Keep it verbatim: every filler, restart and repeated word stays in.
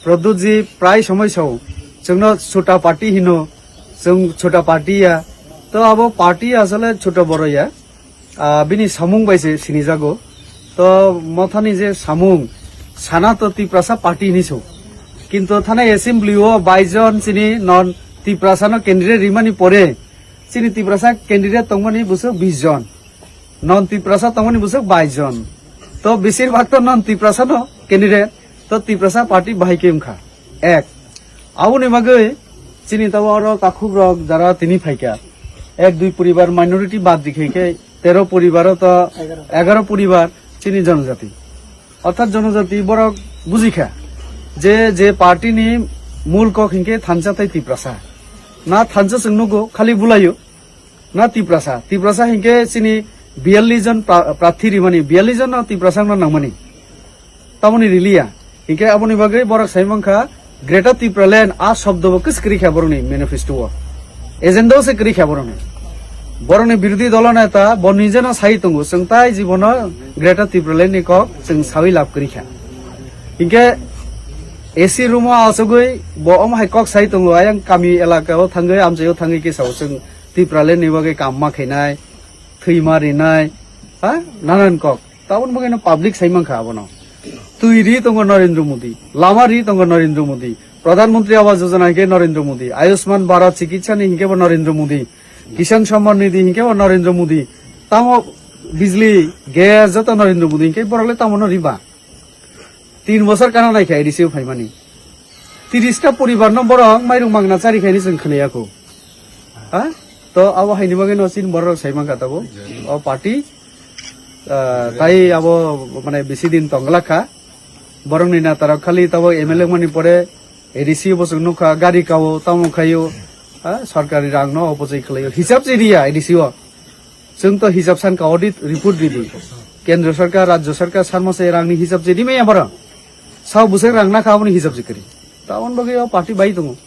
Pradyut ji prai somoi sao, chwngno chota party hino, chwng chota party ya. To abo party asole chota boro ya. Ah, bini samung bai se sinijago. To mothani je samung, sana to Tiprasa party ni so. Kintu thana assembly o bais jon chini non Tiprasa no candidate rimani pore, chini Tiprasa candidate tongmani bwswk bis jon. Non Tiprasa tongmani bwswk bais jon. To besir bhag to non Tiprasa no candidate. To Tiprasa party bahai khe wngkha. Ek. Aboni bagwi chini tabo oro takhuk rok jara tini phaikha. Ek dui poribar minority bad dikhe khe tero poribar to egaro poribar chini jonojati. Orthat jonojati borok bujikha je, je party ni mul kok hinkhe thansa tei Tiprasa. Na thansa chwng nugo, khali bulaio. Na Tiprasa. Tiprasa hinkhe chini biyallis jon pra-, prarthi rimani, biyallis jon no Tiprasa no nangmani. Tamoni riliya. Hinkhe aboni bagwi borok sai mankha Greater Tipraland a shobdo bo kwswk kwrwi kha borokni manifesto o. Agenda o se kwrwi kha borokni. Borokni birodhi dolo neta bo nijeno sai tongo, chwng tai jibono Greater Tipraland ni kok chwng sawi lab kwrwi kha. Hinkhe A C room o achugwi bo omo hai kok sai tongo, ayang kami elaka o thangwi amchai o thangwi khe sao chwng Tipraland ni bagwi kam ma khainai, thwi ma rinai, ha? Nanan kok. Tabon bagwi no public sai mankha abono. Twi ri tongo Narendra Modi, lama ri tongo Narendra Modi, Pradhan Mantri Awas Yojana hinkhe Narendra Modi, Ayushman Bharat Chikitsa ni hinkhe bo Narendra Modi, Kisan Samman Nidhi hinkhe bo Narendra Modi. Tamo bijli, gas joto Narendra Modi hinkhe borok le tamo no riba. Tin bosor kana nai khe A D C o phaimani. Tiris ta poribar no borok mairung mangna chari khaini chwng khwnaya kho. Ha? To abo haini bagwi no chini borok rok sai mankha tabo. O party, ah, tai abo mane bisi din tong glak kha. Borok ni neta rok khali tabo M L A mani pore A D C o bo chwng nukha, gari kao, tamo khaio, ha? Sarkari rang no opojai khwlaio. Hisab se riya A D C o. Chwng to hisab san ka audit report ridi. Kendra sarkar, rajya sarkar sanma se rang ni hisab se rimaya borok. Sao bwswk rang nakha aboni hisab se kwrwi. Tabon bagwi o party bai tongo.